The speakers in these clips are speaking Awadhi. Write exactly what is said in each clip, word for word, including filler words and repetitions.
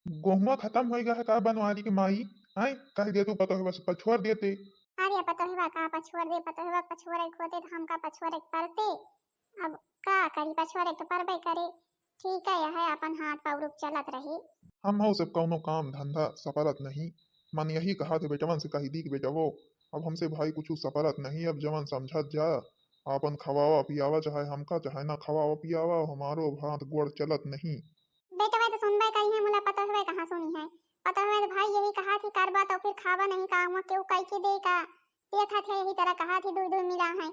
गोहुआ खतम होइ गा है का बनवारी के माई? आय, कहि देतू पतोहवा से पछोर देते। अरे पतोहवा का पछोर दे, पतोहवा पछोरे के होते तो हमका पछोरे के पड़ते। अब का करी, पछोरे के तो पड़बे करे। ठीक है, यह अपन हाथ पौरुक चलत रही। हम हो सब कौनो काम धंधा सपरत नहीं। मन यही कहा थे बेटवन से कहि दी कि बेटवो, अब हमसे भाई कुछ सपरत नहीं, अब जवन समझत जा, आपन खवावा पियावा, चाहे हमका चाहे ना खवावा पियावा, हमारो अब हाथ गोड़ चलत नहीं। बेटवा तो सुनबे करी है, मुला पतोहवे कहाँ सुनी है? पतोहवे तो भाई यही कहा थी करबा तो फिर खावा नहीं का, हुआ केहू कई के दे का? देखा थे यही तरह कहा थी दुई दुई मिला है।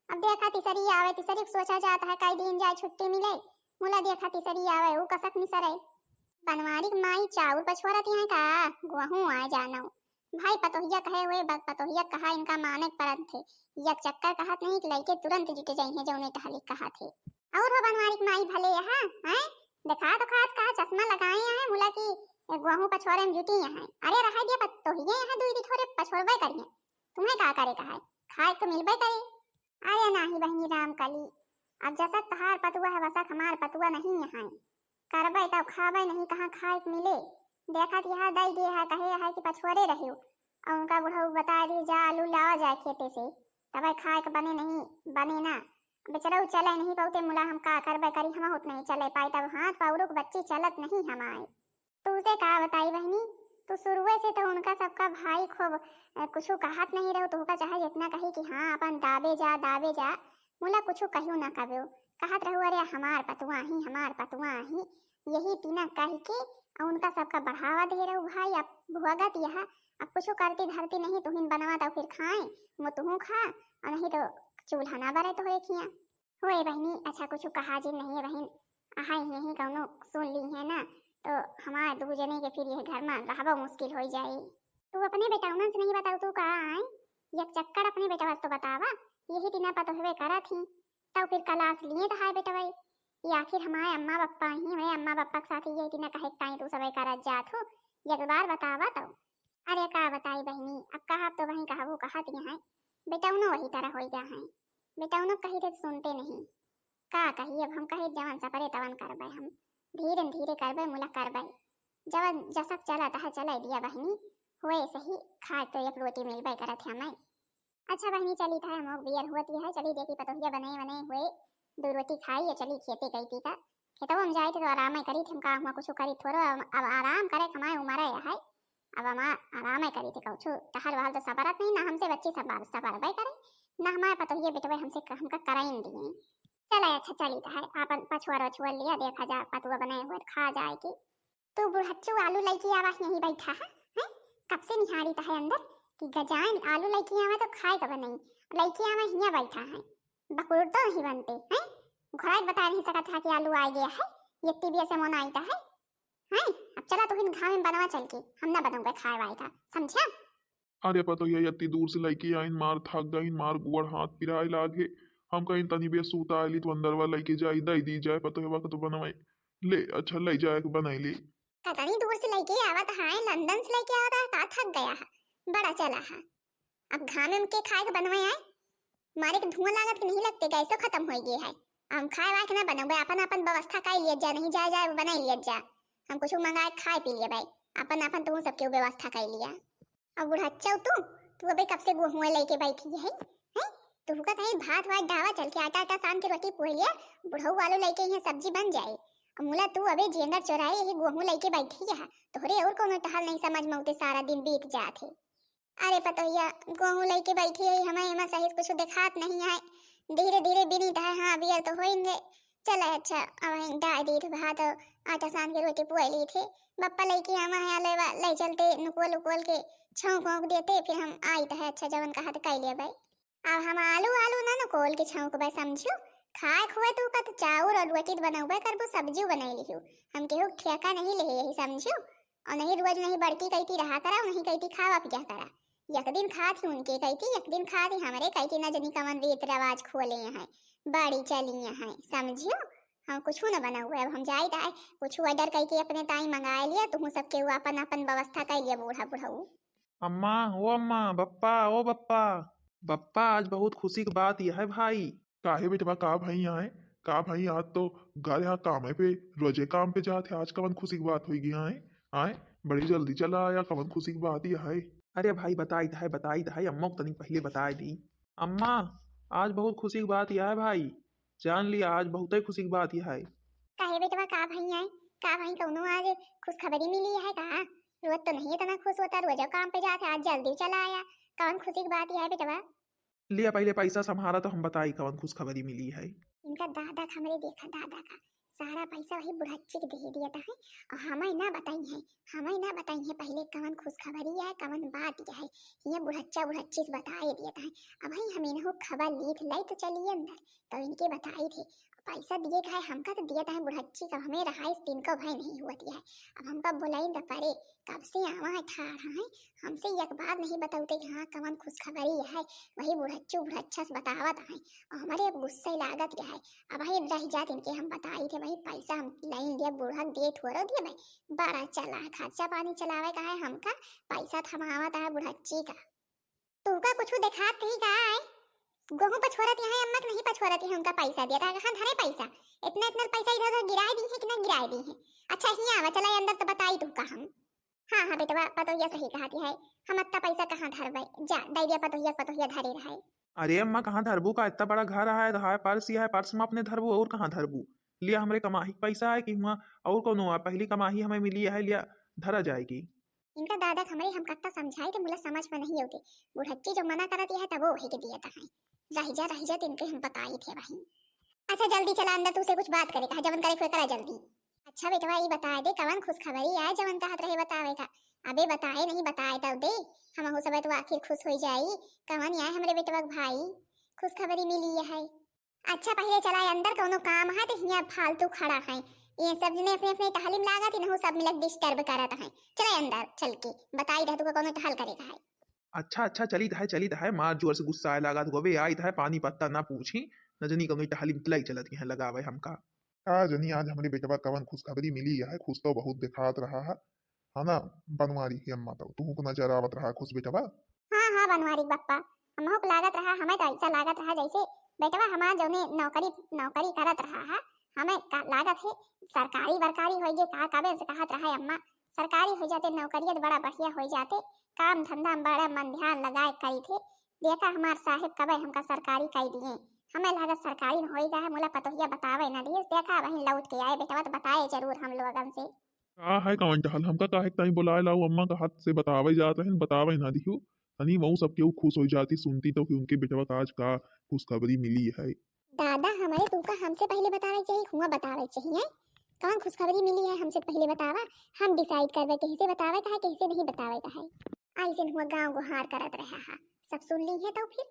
अब देखा तीसरी आवे, तीसरी को सोचा जात है कई दिन जाए छुट्टी मिले, मुला देखा तीसरी आवे ऊ कसक निसरे। बनवारी के माई चाउर पछोरत है का? गोहूँ आए जानो। भाई पतोहिया कहे हुए, ब-, पतोहिया कहा इनका माने के परत थे। यक चक्कर कहत नहीं कि लइके तुरंत जुट जाई है जौने टहली कहा थे। और हो बनवारी के माई भले यहाँ, हैं? देखा तो खात कहा चश्मा लगाए हैं, मुला की गोहूँ पछोरे में जुटी हैं। अरे रहा दिया पतोहिया यहाँ दुई बिठोरे पछोरबे करिए। तुम्हें का करे कहा है? खाए तो मिलबे करे। अरे नाही बहिनी राम कली, अब जसक तहार पतुआ है वसक हमार पतुआ नहीं है। करबे तब खाबे नहीं, कहाँ खाए के मिले। देखत यह दई दे है, कहे है कि पछोरे रहियो। और उनका बुढ़ऊ बता दी जा आलू लावा जाए खेते से, तबे खाए के बने नहीं, बने ना। बेचरऊ चले नहीं बहुते मुला, हम का करबे करी, हम होत नहीं चले पाई, तब हाथ पौरुक बच्ची चलत नहीं हमाए। तू से का बताई बहिनी, तू शुरुए से तो उनका सबका भाई खूब, अ, कुछु कहत नहीं रहो, तुहका चाहे जितना कही कि हाँ, अपन दाबे जा, दाबे जा, मुला कुछु कहियो ना कबो। कहत रहो, "अरे, हमार पतुआ ही, हमार पतुआ ही," यही तीना कह के अ उनका सबका बढ़ावा दे रहो भाई। अब भुगत यह, अब कुछु करती धरती नहीं, तुहिन बनवा तो फिर खाए, मो तुहू खा, और नहीं तो चूल्हा ना बरे तोहरे खिया। होए बहिनी, अच्छा कुछ कहा जी नहीं है बहिन, अहा यही कौनो सुन ली है ना, तो हमार दू जने के फिर यह घर में रहबो मुश्किल हो जाए। तू अपने बेटौनन से नहीं बताऊ, तू का आए, एक चक्कर अपने बेटवा से तो बतावा, यही दिना पतोहवे करत ही, तब फिर कलास लिए तो हाय बेटवा, ये आखिर हमारे अम्मा बप्पा ही, हमारे अम्मा बप्पा के साथ यही दिना कहे ताई तू सबे करत जात हो, एक बार बतावा तो। अरे का बताई बहिनी, अब कहब तो वहीं कहबो कहत यहाँ, बेटौनो वही तरह हो गया है, बेटौनो कही थे तो सुनते नहीं। का कही, अब हम कहे जवन सपरे तवन करबे हम, धीरे न धीरे करबे, मुला करबे। जवन जसक चलत है चले दिया बहिनी, होए सही, खाए तो एक रोटी मिलबे करत है हमें। अच्छा बहिनी, चली था हम बियर हुआ ती है, चली देखी पतोहिया बने बने हुए, दो रोटी खाई या चली खेते गई थी का। खेतवा में जाए थे तो आराम ही करी थे, हम का हुआ कुछ करी थोड़ो, अब, अब आराम करे कमाए उमरे है, अब हम आ-, आराम ही करी थे, कुछ टहल वहल तो सपरत नहीं ना, हमसे बच्ची सब सपरबे करे ना, हमारे पतोहिए बेटवे हमसे क-, हमका कराइन दिए। चले अच्छा चली तो है, आपन पछुआ रछुआ लिया, देखा जा पतुआ बनाए हुए खा जाए की। तू बुढ़च्चू आलू लइके आवा यहीं बैठा है, हैं? कब से निहारी तो है अंदर कि गजाइन आलू लइके आवा तो खाए का बनाई, लइके आवा हियाँ बैठा है, बकुर तो नहीं बनते हैं। घोड़ा बता नहीं सकत है कि आलू आ गया है, ये टीवी से मन आई तो है, हैं? अब चला तो हिन घाम में बनवा चल के, हम ना बनऊंगे खाए वाए का, समझा? अरे पतोहिया, यत्ती दूर से लइके आइन, मार थक गइन, मार गोड़ हाथ पिराए लागे। हम कहीं तनी बेर सूता आइली तो अंदरवा लइके जाई, दई दी जाए पतोहवा के तो बनवाई ले। अच्छा, ले जाए के बनाई ले। कतनी दूर से लइके आवत है, लंदन से लइके आवत है, का थक गया है, बड़ा चला है। अब घामे में के खाए के बनवाई आए, मारे के धुआं लागत के नहीं लगते, गैसो खत्म हो गए है। हम खाए वाए के ना बनौबे, अपन अपन व्यवस्था कर लिया जा, नहीं जाए जाए बनाई लिया जा। हम कुछ मंगाए खाए पी लिया भाई, अपन अपन तुम सबके व्यवस्था कर लिया। अब बुढ़च्चा तू, तू अबे कब से गोहुआ लेके बैठी है, हैं? तू का कहीं भात वात डावा चल के आटा आटा सान के रोटी पोहे लिया, बुढ़ऊ वालो लेके यहाँ सब्जी बन जाए। अब मुला तू अबे जेंगर चोराए यही गोहूँ लेके बैठी है, तोहरे और कोनो टहल नहीं समझ में उते सारा दिन बीत जात है। अरे पतोहिया, गोहूँ लेके बैठी है, हमें एमा सही से कुछ देखात नहीं है, धीरे धीरे बिनी है, हाँ बियर तो होएंगे। चले अच्छा, अब डाल दी थे भात और आटा सान के रोटी पोए ली थे। बप्पा लइके आवा है, लेवा, ले चलते नुकोल उकोल के छौंक वौंक देते, फिर हम आइत है, अच्छा जवन कहा तो कह लेबे। अब हम आलू आलू ना नुकोल के छौंकबे, समझू? खाए खुए तू का तो चाउर और रोटी तो बनौबे करबू, सब्जियो बनाई लिहू। हम केहू ठेका नहीं ले यही, समझू? और नहीं रोज नहीं बड़की कहती रहा करा, नहीं कहती खावा पिया करा। एक दिन खात ही उनके कहती, एक दिन खात ही हमरे कहती, ना जनी कमन रीत रिवाज खोले हैं, बड़ी चली हैं, समझियो? हम कुछ न बना हुआ, अब हम जाइत है, कुछ order करके अपने ताई मंगाए लिया, तुम सबके वो अपन अपन व्यवस्था कर लिया, बूढ़ा बुढ़ऊ। अम्मा, ओ अम्मा, बप्पा, ओ बप्पा। बप्पा, आज बहुत खुशी की बात यह है भाई। काहे बेटवा, का भाई आए? का भाई, आज तो घर यहाँ काम है पे, रोजे काम पे जात है, आज कवन खुशी की बात होई गई आए? आए, बड़ी जल्दी चला आया, कवन खुशी की बात यह है? अरे भाई, बताइत है, बताइत है, अम्मा को तनिक पहिले बताए दी। अम्मा, आज बहुत खुशी की बात यह है भाई, जान लिया, आज बहुत ही खुशी की बात यह है। काहे बेटवा, का भई है? का भई, कौनो आज खुशखबरी मिली है का? रोज तो नहीं इतना खुश होता, रोज काम पे जाते, आज जल्दी चला आया, कवन खुशी की बात यह है बेटवा? लिया, पहिले पैसा संभारा तो हम बताई कवन खुशखबरी मिली है। इनका दादा का, हमरे देखा दादा का, सारा पैसा वही बुढ़च्ची के दे दिया था है, और हमें ना बताई है, हमें ना बताई है पहिले कवन खुशखबरी है, कवन बात है। ये बुढ़च्चा बुढ़च्ची से बताए दिया था है। अब भाई हम इन्हों खबर ली थी, लाई तो चलिए अंदर, तो इनके बताई थे। पैसा दिए का है, हमका तो दिया था है बुढ़च्ची का, हमें रहाइश दिन को भाई नहीं हुआ दिया है। अब हमका बुलाई तो परे, कब से आवा है ठाड़ है, हमसे एक बात नहीं बताउते कि हाँ कवन खुशखबरी है। वही बुढ़च्चू बुढ़च्छा से बतावत है, और हमारे अब गुस्सा ही लागत है। अब भाई रह जात इनके हम बताई थे, वही पैसा हम लाइन दिया, बूढ़ा दिए, ठोरो दिए भाई, बड़ा चला है, खर्चा पानी चलावे का है, हमका पैसा थमावत है बुढ़च्ची का। तू का कुछ देखात नहीं का है? गोहूं पछोरत यहाँ अम्मा के नहीं पछोरत है, उनका पैसा दिया था, कहाँ धरे पैसा? इतना इतना पैसा इधर उधर गिराए दी है कि ना गिराए दी है? अच्छा ही आवा, चला अंदर तो बताई तू का हम। हाँ, हाँ, बेटवा, पतोहिया सही कहत है। हम अत्ता पैसा कहाँ धरबै? जा, दे दिया पतोहिया, पतोहिया धरे रहे। अरे अम्मा, कहाँ धरबू का? इतना बड़ा घर है, है पर्स, है पर्स में अपने धरबू, और कहाँ धरबू? लिया, हमरे कमाही के पैसा है कि हुआ और कौनो आ? पहली कमाही हमें मिली है, लिया, धरा जाएगी। इनका दादा के हमरे हम कत्ता समझाई थे, मुला समझ में नहीं होते। बुढ़च्ची जो मना करत है, तब वो वही के दिया है। रह जा, रह जा, तो इनके हम बताई थे वही। अच्छा, जल्दी चला अंदर, तुझसे कुछ बात करे का है, जवन करे के करा जल्दी। अच्छा बेटवा, ई बताए दे, कवन खुशखबरी आए, जवन कहत रहे बतावे का? अबे बताए नहीं, बताए तब दे, हमहू सब तो आखिर खुश हो जाई। कवन आए हमरे बेटवा के भाई, खुशखबरी मिली है। अच्छा, पहिले चला अंदर, कौनो काम है तो हियाँ फालतू खड़ा है, ये सब जने अपने अपने टहली में लागत, इनहू सब मिलक डिस्टर्ब करत है। चला अंदर चल के बताई दे, तुका कौनो टहल करे का है। अच्छा, अच्छा, चलित है, चलित है, मार जोर से गुस्सा आए लागत होवे, आइत है, पानी पत्ता ना पूछी, न जनी कौनो टहली में तलाई चलत है लगावे हमका। का जनी आज हमरे बेटवा कवन खुशखबरी मिली है, खुश तो बहुत देखात रहा है, है ना बनवारी के अम्मा? तो तुहू को नजर आवत रहा खुश बेटवा। हाँ, हाँ, बनवारी के बप्पा, हमहू को लागत रहा, हमें तो ऐसा लागत रहा जैसे बेटवा हमार जौने नौकरी, नौकरी करत रहा है, हमें का लागत है सरकारी वरकारी होइगे का, कबे से कहत रहा है अम्मा, सरकारी हो जाते नौकरिया तो बड़ा बढ़िया हो जाते, काम धंधा में बड़ा मन ध्यान लगाए करी थे। देखा हमार साहेब कबे हमका सरकारी कई दिए, हमें लागत सरकारी में होई गया है, मुला पतोहिया बतावे ना दिए। देखा वहीं लौट के आए बेटवा तो बताए जरूर हम लोगन से। का है कवन टहल, हमका काहे के ताई बुलाए लाऊ? अम्मा का हाथ से बतावे जात रहन, बतावे ना दिहू। तनी मऊ सब केहू खुश हो जाती सुनती तो कि उनके बेटवा का आज का खुशखबरी मिली है। दादा, हमारे तू का हमसे पहले बतावे चाहिए, हुआ बतावे चाहिए। कौन खुशखबरी मिली है हमसे पहले बतावा, हम डिसाइड करबे कैसे बतावे का है, कैसे नहीं बतावे का है। ऐसे हुआ गाँव गुहार करत रहा है, सब सुन ली है तो फिर।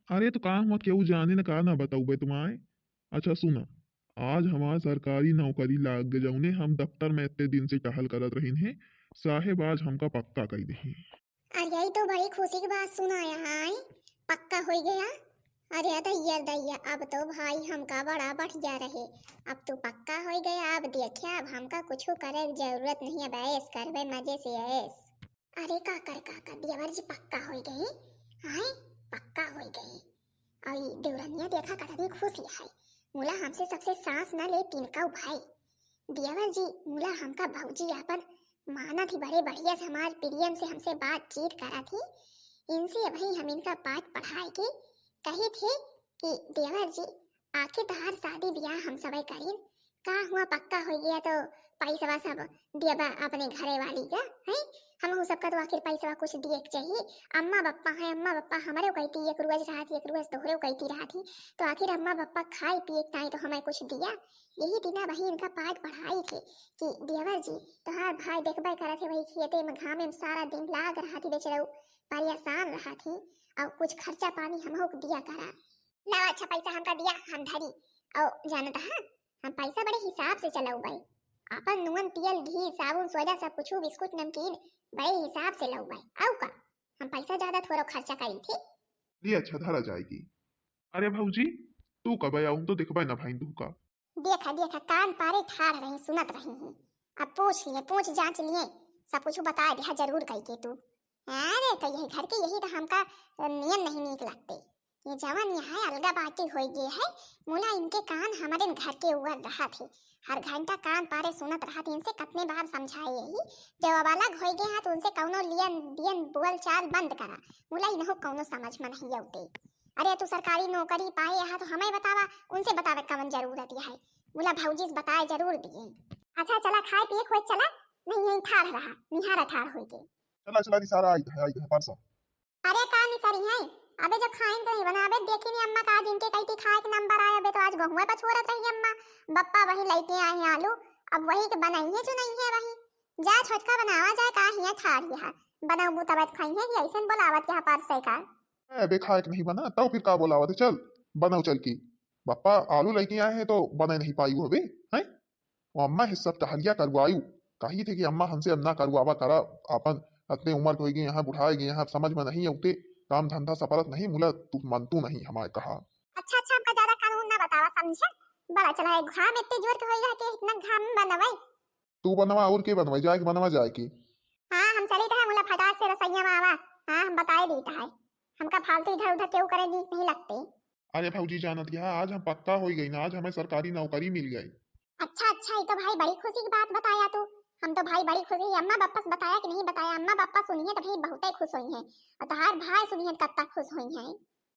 अरे तो का हुआ, केहू जाने न का ना बताऊबे तुम्हारे। अच्छा सुना, आज हमार सरकारी नौकरी लाग गए, जौने हम दफ्तर में इतने दिन से टहल करत रहिन है, साहेब आज हमका पक्का कई दे हैं। अरे, ई तो बड़ी खुशी की बात सुनाया है, पक्का हो गया। अरे दैया, दैया, अब तो भाई हमका बड़ा बढ़िया रहे, अब तू पक्का हो गया। अब देखिया, अब हमका कुछ करे की जरूरत नहीं, अब ऐश करबे मजे से ऐश। अरे काकर काका, देवर जी पक्का हो गए, आए पक्का हो गए। और ई देवरनिया देखा कतनी खुशी है, मुला हमसे सबसे सांस न ले तिनका भाई। देवर जी, मुला हमका भौजी आपन मानत ही, बड़े बढ़िया से हमार प्रेम से हमसे बातचीत करत ही। इनसे अबही हम इनका पाठ पढ़ाए के कही थे कि देवर जी, आखिर तहार शादी ब्याह हम सबे करीन, का हुआ पक्का हो गया तो पैसवा सब दियबा अपने घरे वाली का, हैं? हमहू सबका तो आखिर पैसवा कुछ दिए के चाहिए। अम्मा बप्पा हैं, अम्मा बप्पा हमरे कहती एक रोज रहत ही, एक रोज तोहरे कहती रहत ही, तो आखिर अम्मा बप्पा खाए पिए के ताई तो हमें कुछ दिया। यही दिना वही इनका पाठ पढ़ाई थे कि देवर जी, तोहार भाई देखबे करत है, वही खेते में घामे में सारा दिन लाग रहत ही बेचारू, परेशान रहत ही, और कुछ खर्चा पानी हमहू के दिया करा। लावा अच्छा पैसा हमका दिया, हम धरी। और जानत हा, हम पैसा बड़े हिसाब से चलौबे। अपन नून, तेल, घी, साबुन, सोडा, सब कुछ, बिस्कुट, नमकीन, बड़े हिसाब से लौबे। आऊ का, हम पैसा ज्यादा थोड़ा खर्चा करी थी। ली अच्छा, धरा जाएगी। अरे भौजी, तू कब आऊं तो देखबे ना भाई तू का। देखा, देखा, कान पारे ठाड़ रही, सुनत रही ही। अब पूछ लिए, पूछ जांच लिए, सब कुछ बता दिया जरूर कही के तू। अरे, तो यही घर के, यही तो हमका नियम नहीं नीक लगते। ये जवन यहाँ अलगा बाटी होई गई है, मुला इनके कान हमारे घर के ऊपर रहत है। हर घंटा कान पारे सुनत रहत, इनसे कतने बार समझाए यही, जब अब अलग होई गए हैं तो उनसे कौनो लियन दियन बोल चाल बंद करा। मुला इनहू कौनो समझ में नहीं औते। अरे तू सरकारी नौकरी पाए यहाँ तो हमें बतावा, उनसे बतावे कवन जरूरत है। मुला भौजी से बताए जरूर दिए। अच्छा चला खाए पिए खोए चला, नहीं यहीं ठाढ़ रहा, निहारा ठाढ़ होई के। चला चला निसारा आई है, आई है परसा। अरे का निसरी है, अबे जब खाइन तो नहीं बनाबे, देखी नहीं अम्मा का आज इनके कही थी खाए के नंबर आए, अबे तो आज गहुआ पर छोड़त रही अम्मा, बप्पा वही लेके आए हैं आलू, अब वही के बनाई है जो नहीं है वही। जा छोटका बनावा जाए, का हिया ठाढ़ यहाँ बनाऊ तब खाई है कि ऐसे बोलावत यहाँ पर से का। ए, अबे खाए के नहीं बना तो फिर का बोलावत है, चल बनाऊ चल की। बप्पा आलू लेके आए हैं तो बने नहीं पाई हो अबे, हैं? वो अम्मा ही सब टहलिया करवायु, कही थे कि अम्मा हमसे अब ना करवावा करा, अपन अतने उम्र के होई गए हैं, बुढ़ाए गए हैं, अब समझ में नहीं औते, काम धंधा सपरत नहीं, मुला तू मनतू नहीं हमारे कहा। अच्छा अच्छा, हमका ज्यादा कानून ना बतावा समझे, बड़ा चला है घाम इतने जोर के होई है कि इतना घाम में बनवे। तू बनवा और के बनवा, जाए के बनवा जाए के। हाँ हम चली तो है मुला फटाक से रसोइया में आवा। हाँ हम बताए दी तो है, हमका फालतू इधर उधर केहू करे नीक नहीं लगते। अरे भौजी जानत क्या, आज हम पक्का हो गई ना, आज हमें सरकारी नौकरी मिल गई। अच्छा अच्छा, ये तो भाई बड़ी खुशी की बात बताया तू। हम तो भाई बड़ी खुशी, अम्मा बप्पा से बताया कि नहीं बताया? अम्मा बप्पा सुनिए तो भाई बहुत ही खुश हुई हैं, और तोहार भाई सुनिए तो कत्ता खुश हुई हैं।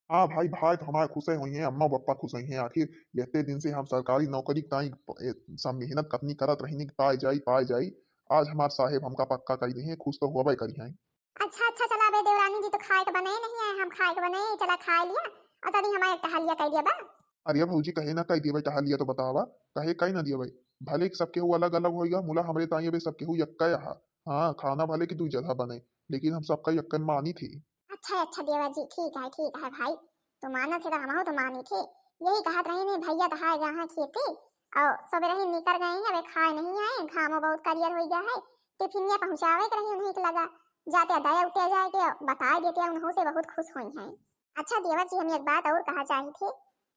हाँ भाई, भाई तो हमारे खुश हुई हैं, अम्मा बप्पा खुश हुई हैं। आखिर इतने दिन से हम सरकारी नौकरी ताई प-, ए, सब मेहनत कतनी करत रही कि पाए जाई, पाए जाई। आज हमार साहेब हमका पक्का कही दे हैं, खुश तो होबे करी हैं। अच्छा अच्छा, चला बे देवरानी जी तो खाए के बने नहीं आए, हम खाए के बने, चला खाए लिया और तनी हमारे टहलिया कह दिया बा। अरे भौजी, कहे ना कह दिया भाई टहलिया तो बतावा, कहे कह ना दिया भाई, भले कि सबके हु अलग अलग होइगा, मुला हमरे ताई अबे सबके हु यक्का हा। हाँ, खाना भले कि दुई जगह बने, लेकिन हम सबका यक्का मानी थी। अच्छा अच्छा देवर जी, ठीक है ठीक है भाई, तू मानत है तो हमहू तो मानी थी। यही कहत रही नहीं भैया तो हाय जहाँ खेती और सबेरे ही निकल गए हैं, अबे खाए नहीं आए, घामो बहुत करियर हो गया है, टिफिनिया पहुँचावे के रही उन्हीं के लगा, जाते दया उठे जाए के बताए देते, उन्हों से बहुत खुश हुई हैं। अच्छा देवर जी, हम एक बात और कहा चाही थे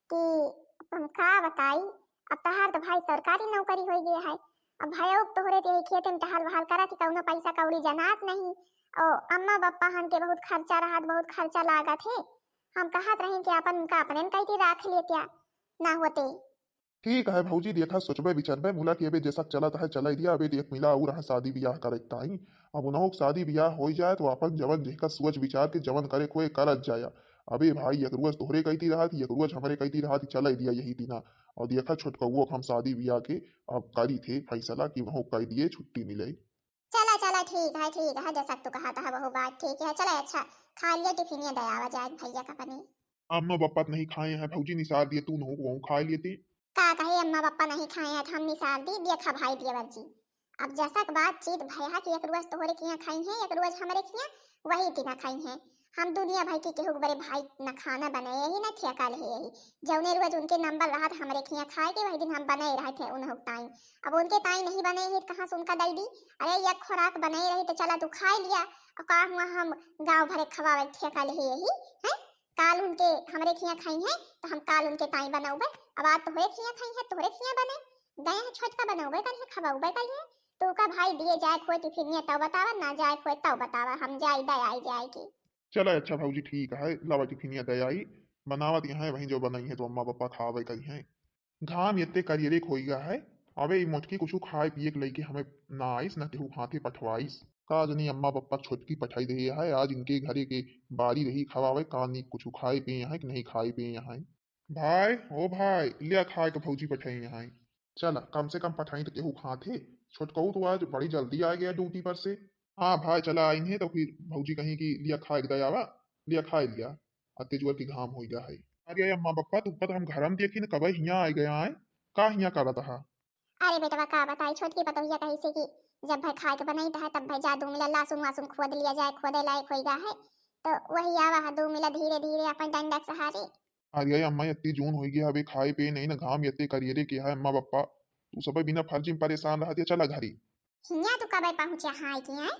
कि हम का बताई, अब तहार तो भाई सरकारी नौकरी हो गया है, अब भाई तोहरे ते खेत में टहल वहल करा थी, कौनो पैसा कौड़ी जनात नहीं, और अम्मा बप्पा हन के बहुत खर्चा रहत, बहुत खर्चा लागत है। हम कहत रही कि अपन उनका अपने न कही राख लेत्या, ना होते। ठीक है भौजी, देखा सोचबे विचारबे, मुला के अबे जैसा चलत है चले दिया, अबे देख मिला और है शादी ब्याह करे के टाइम। अब उन्हों के शादी ब्याह हो जाए तो अपन जवन जेहका सोच विचार के जवन करे खोए करत जाया। अबे भाई एक रोज तोहरे कहती रहत, एक रोज हमरे कहती रहत, चले दिया यही दिना। और देखा छोटकौओ के हम शादी ब्याह के अब करी थे फैसला कि उन्हों कह दिए छुट्टी मिले। चला चला ठीक है ठीक है, जैसा तू कहा था वह बात ठीक है। चला अच्छा खा लिया टिफिनिया दयावा जाए भैया का पनीर। अम्मा बप्पा तो नहीं खाए हैं भौजी, निसार दिए, तू नहु को खा लिए थे। का कहे अम्मा बप्पा नहीं खाए हैं तो हम निसार दी, देखा भाई देवर जी। अब जैसा के बातचीत भया कि एक रोज तोहरे के यहाँ खाई हैं, एक रोज हमरे के यहाँ, वही दिना खाई हैं। हम दुनिया भर के केहू के बरे भाई न खाना बनाए यही न ठेका ले यही। जौने रोज उनके नंबर रहा था हमरे के यहाँ खाए के, वही दिन हम बनाए रहे थे उन्हों ताई। अब उनके ताई नहीं बनाए है तो कहाँ से उनका दई दी? अरे एक खुराक बनाए रही तो चला तू खाए लिया, और का हुआ हम गाँव भरे खवावे ठेका ले यही, हैं? काल उनके हमरे खिया खाई हैं तो हम काल उनके ताई बनौबे। अब आज तोहरे खिया खाई हैं, तोहरे खिया बने। गए हैं छोटका बनौबे करिए, खवाउबे करिए। तू का भाई दिए जाए खोए टिफिनिया तब बतावा, ना जाए खोए तब बतावा, हम जाई दे आई जाए की। चला अच्छा भौजी ठीक है, लावा टिफिनिया दे आई, बनावत यहाँ वहीं जो बनाई है तो अम्मा पापा खावे करी हैं। घाम एते करियरे होइगा है। अबे ई मोटकी कुछु खाए पिए के लइके हमें ना आइस, ना केहू हाथे पठवाइस। का जनी अम्मा पप्पा छोटकी पठाई दे है, आज इनके घरे के बारी रही खवावे, का नी कुछु खाए पिए है कि नहीं खाए पिए है। भाई, ओ भाई, लिया खाए के भौजी पठाई है। चला, कम से कम पठाई तो केहू खाते। छोटकऊ तो आज बड़ी जल्दी आ गया ड्यूटी पर से। हाँ भाई, चला आइन है तो फिर भौजी कहीं कि लिया खाए के दयावा, लिया खाए लिया। अत्ते जोर के घाम होइगा है। अरे अम्मा पप्पा, तू पता हम घर में देखी न कब हियाँ आ गया है, का हियाँ करत हा? अरे बेटवा का बताई, छोटकी पतोहिया कही से कि जब भाई खाए के बनई है तब भाई जा दू मिला लहसुन वहसुन खोद लिया जाए, खोदे लायक होइगा है तो वही आवा है दू मिला धीरे धीरे अपन डंडा के सहारे। अरे अम्मा, इतनी जून होइगी है, अबे खाए पे नहीं ना, घाम इतने करियरे के है अम्मा पप्पा, तू सब बिना फर्जी में परेशान रहत है, चला घरी। हियाँ तू कबे पहुँचे हाय के हैं?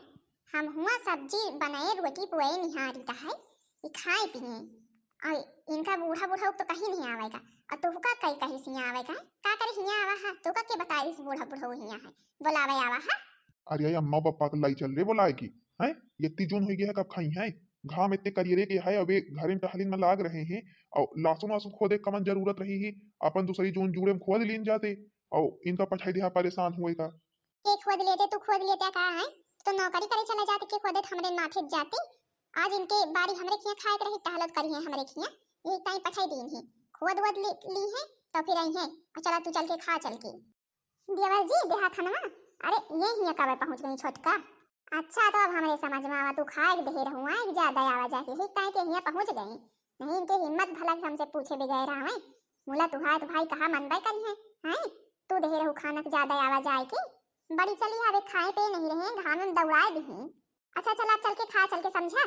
हम हुआ सब्जी बनाए, रोटी पुआए निहारी का है, ये खाए पिए। और इनका बूढ़ा बूढ़ा तो कहीं नहीं आवेगा, और तू का कई कहीं से आवेगा, का करे हियाँ आवा है, तू का के बताइस बूढ़ा बूढ़ा हियाँ है, बुलावे आवा है। अरे अम्मा पप्पा के लाई चल रे बुलाए की, हैं? इतनी जून हो गया है, कब खाई है? घाम इतने करियरे के है, अबे घरे में टहलिन में लाग रहे हैं, और लहसुन वहसुन खोदे कमन जरूरत रही है, अपन दूसरी जून जूड़े में खोद लीन जाते। और इनका पठाई दिया परेशान हुए का। के खोद लेते, तू खोद लेते का है? तो नौकरी करे चला जाते, के खोदे हमरे माथे जाते। आज इनके बारी हमरे खिया खाए के रही, टहलत करी है हमरे खिया, यही ताई पठाई दीन है। खोद वोद ली, ली है तो फिर आई है। और चला तू चल के खा चल के। देवर जी, देहा थनवा, अरे ये हिया कबे पहुँच गई छोटका? अच्छा, तो अब हमरे समझ में आवा, तू खाए के देहे रहू, आए के ज्यादा आवा जाके, ही ताई के हिया पहुँच गई। नहीं इनके हिम्मत भला कि हमसे पूछे बगैर आवे। मुला तुहार तो भाई कहा मनबे करी है, हैं? तू देहे रहू खाना के ज्यादा आवा जाए के। बड़ी चली हवे खाए पे नहीं रहे, घाम में दौड़ाए दी। अच्छा चल, आप चल के खा, चल के समझा।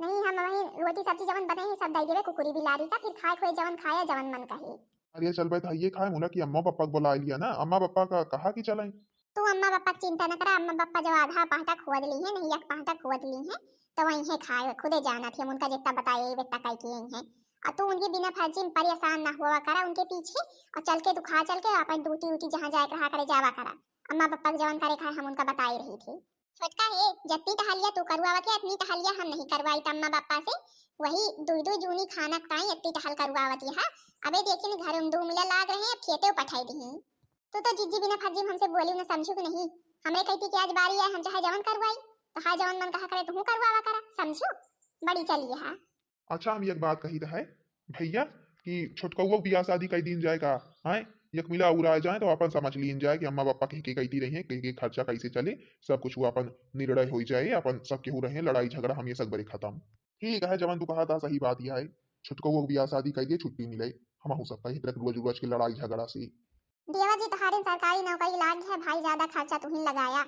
नहीं हम वही रोटी सब्जी जवन बने है सब दे देवे कुकुरी बिलारी का, फिर खाए खोए जवन खाया जवन मन कहे। अरे चल बे, धाइये खाए मुला कि अम्मा पापा के बुला लिया ना, अम्मा पापा का कहा कि चलाई। तू अम्मा पापा की चिंता न करा, अम्मा पापा जो आधा पहटा खोद ली है, नहीं एक पहटा खोद ली है, तो वही है खाए, खुदे जाना थी हम उनका जितना बताए बेटा कह के यही है। और तू उनके बिना फर्जी में परेशान ना हुआ करा उनके पीछे, और चल के तू खा चल के अपन ड्यूटी उटी जहाँ जाए के रहा करे जावा करा। अम्मा पापा के जवन करे खाए हम उनका बताए रही थी। छोटका हे, जतनी टहलिया तू करवावत है, अतनी टहलिया हम नहीं करवाई त अम्मा बापा से। वही दुई दुई जूनी खाना ताई अतनी टहल करवावत है। अबे देखिन, घर में दू मिला लाग रहे हैं, अब खेते पठाई दी। तू तो जिज्जी बिना फर्जी में हमसे बोली न समझू कि नहीं। हमरे कहती कि आज बारी आए, हम चाहे जवन करवाई, तो हाँ जवन मन कहा करे तू करवावा करा, समझू? बड़ी चली है। अच्छा, हम एक बात कही रहे भैया कि छोटकौआ बियाह शादी कई दिन जाए का, हैं? एक मिला उड़ा जाए तो अपन समझ लीन जाए कि अम्मा पापा के, के कहती रही हैं, के, के खर्चा कैसे चले, सब कुछ वो अपन निर्णय हो जाए, अपन सब केहू रहे, लड़ाई झगड़ा हम ये सब बरे खत्म। ठीक है, जवन तू कहा था सही बात यह है, छोटकौआ बियाह शादी कई दिए, छुट्टी मिले, हम सबका ही तरह रोज रोज के लड़ाई झगड़ा से। देवा जी, तोहारे सरकारी नौकरी लाग है भाई, ज्यादा खर्चा तू ही लगाया।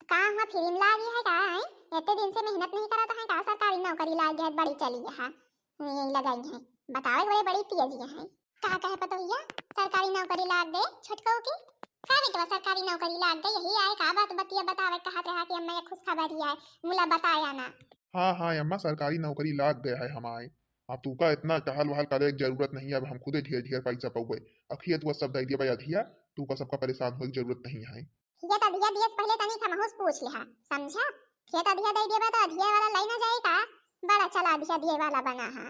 का हुआ, फिल्म लागी है का, हैं? इतने दिन से मेहनत नहीं करत है का, सरकारी नौकरी लाग गया, बड़ी चली है, यही लगाई है, बतावे बड़े बड़ी तेज है। का कहे पतोहिया, सरकारी नौकरी लाग गए छोटकऊ की? का बेटवा, सरकारी नौकरी लाग गई, यही आए का बात बतिया बतावे कहत रहा कि अम्मा ये खुशखबरी आए, मुला बताया ना। हाँ, हाँ, अम्मा, सरकारी नौकरी लाग गया है हमारे। अब तू का इतना टहल वहल करे के जरूरत नहीं है, अब हम खुदे ढेर ढेर पैसा पउबे। अखिया तू सब दे दिया अधिया, तू का सबका परेशान होए के जरूरत नहीं है। ये तो अधिया दिए से पहले तनी हमहू से पूछ लिहा, समझा? खेत अधिया दे दिया तो अधिया वाला लाई ना जाए का? बड़ा चला अधिया दिए वाला बना है।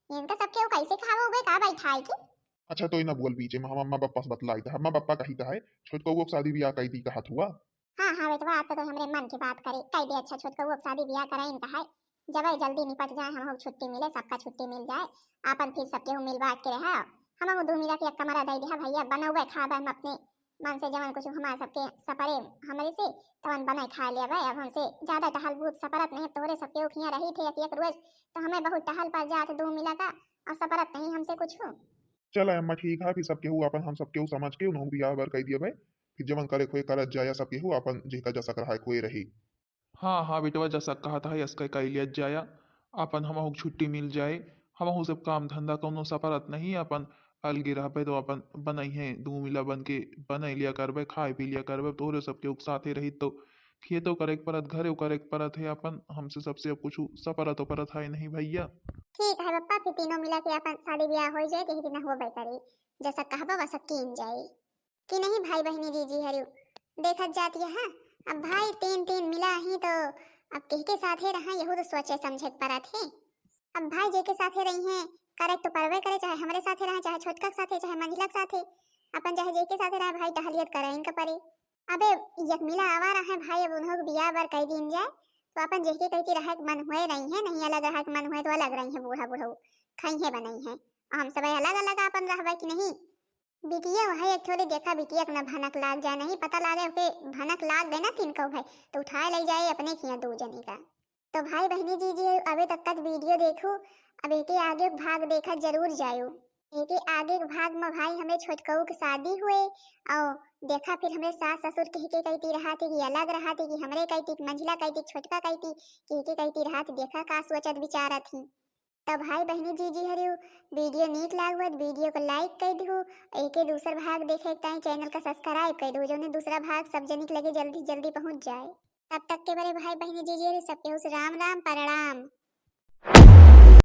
इनका सबके वो कैसे खाओगे का बैठाए की? अच्छा, तो ना बोल बीचे में, हम अम्मा पापा से बतलाई था, अम्मा पापा कही था है, छोटकऊ के शादी ब्याह कई दी कहत हुआ। हाँ, हाँ, बेटवा, आप तो हमरे मन की बात करे, कह दे, अच्छा, छोटकऊ के शादी ब्याह कराइन का है, जब जल्दी निपट जाए, हमहू छुट्टी मिले, सबका छुट्टी मिल जाए, आपन फिर सबके हूँ मिल बांट के रहा, हमहू दू मिला के एक कमरा दे दिया भैया, बनौबे खाबे हम अपने मन से, जवन कुछ हमारे सबके सपरे हमरे से, तवन बनाए खा लेबे। अब हमसे ज्यादा टहल बूत सपरत नहीं, अब तोहरे सबके उखियाँ रही थे एक, एक रोज, तो हमें बहुत टहल पड़ जात दू मिला का, और सपरत नहीं हमसे कुछ। चल अम्मा, ठीक है, फिर सबके हूँ अपन, हम सबके हूँ समझ के उन्होंने ब्याह बर कह दिया भाई, फिर जवन करे खोए करत जाया, सबके हूँ अपन जेका जसक रहा है खोए रही। हाँ, हाँ बेटवा, जसक कहत है, असके कई लियत जाया, अपन हमहू के छुट्टी मिल जाए, हमहू सब काम धंधा कौनो सपरत नहीं, अपन अलगे रहबे तो अपन बनई है, दू मिला बन के बनई लिया करबे, खाए पी लिया करबे, तोहरे सबके उक साथे रही तो खेतो करे के परत, घरे करे के परत है, अपन हमसे सबसे अब कुछ सपरत उपरत है नहीं भैया। ठीक है पप्पा, फिर तीनों मिला के अपन शादी ब्याह हो जाए, यही दिन होबे करे, जसक कहबा वसक कीन जाए। कि नहीं भाई बहिनी जीजी हरियो, देखत जात यह, अब भाई तीन तीन मिला ही तो अब केहके साथे रहा, यहू तो सोचे समझे के परत है। अब भाई जेके साथे रही हैं, करे तो परबे करे, चाहे हमरे साथे रहे, चाहे छोटका के साथे, चाहे मंझला के साथे, अपन चाहे जेके साथे रहे, भाई टहलियत करे इनका परे। अबे एक मिला आवा रहे भाई, अब उन्हों के बियाह बर कई दिन जाए, तो अपन जेके कहती रहे के मन हुए रही है, नहीं अलग रहे के मन हुए तो अलग रही है, बूढ़ा बूढ़ऊ खई है बनई है, हम सब अलग अलग अपन रहबे कि नहीं। बिटिया वह एक थोड़े देखा, बिटिया के ना भनक लाग जाए, नहीं पता लागे ओके भनक लाग गए ना तीन कौ भाई, तो उठाए ले जाए अपने खिया दो जने का। तो भाई बहिनी जीजी, अबे तक का वीडियो देखू, अब एके आगे भाग देखा जरूर जायू। एके आगे के भाग में भाई हमरे छोटकऊ के शादी हुए, और देखा फिर हमरे सास ससुर कह के कहती रहा थे कि अलग रहा थे कि हमरे कहती कि मंझला कहती छोटका कहती कि एके कहती रहा थे, देखा का सोचत विचारत ही। तो भाई बहिनी जीजी हरियो, वीडियो नीक लागत वीडियो को लाइक कर दू, एके दूसर भाग देखे के ताई चैनल का सब्सक्राइब कर दू, जौने दूसरा भाग सब जनिक लगे जल्दी जल्दी पहुँच जाए। तब तक के बरे भाई बहिनी जीजी हरियो, सबके उस राम राम प्रणाम।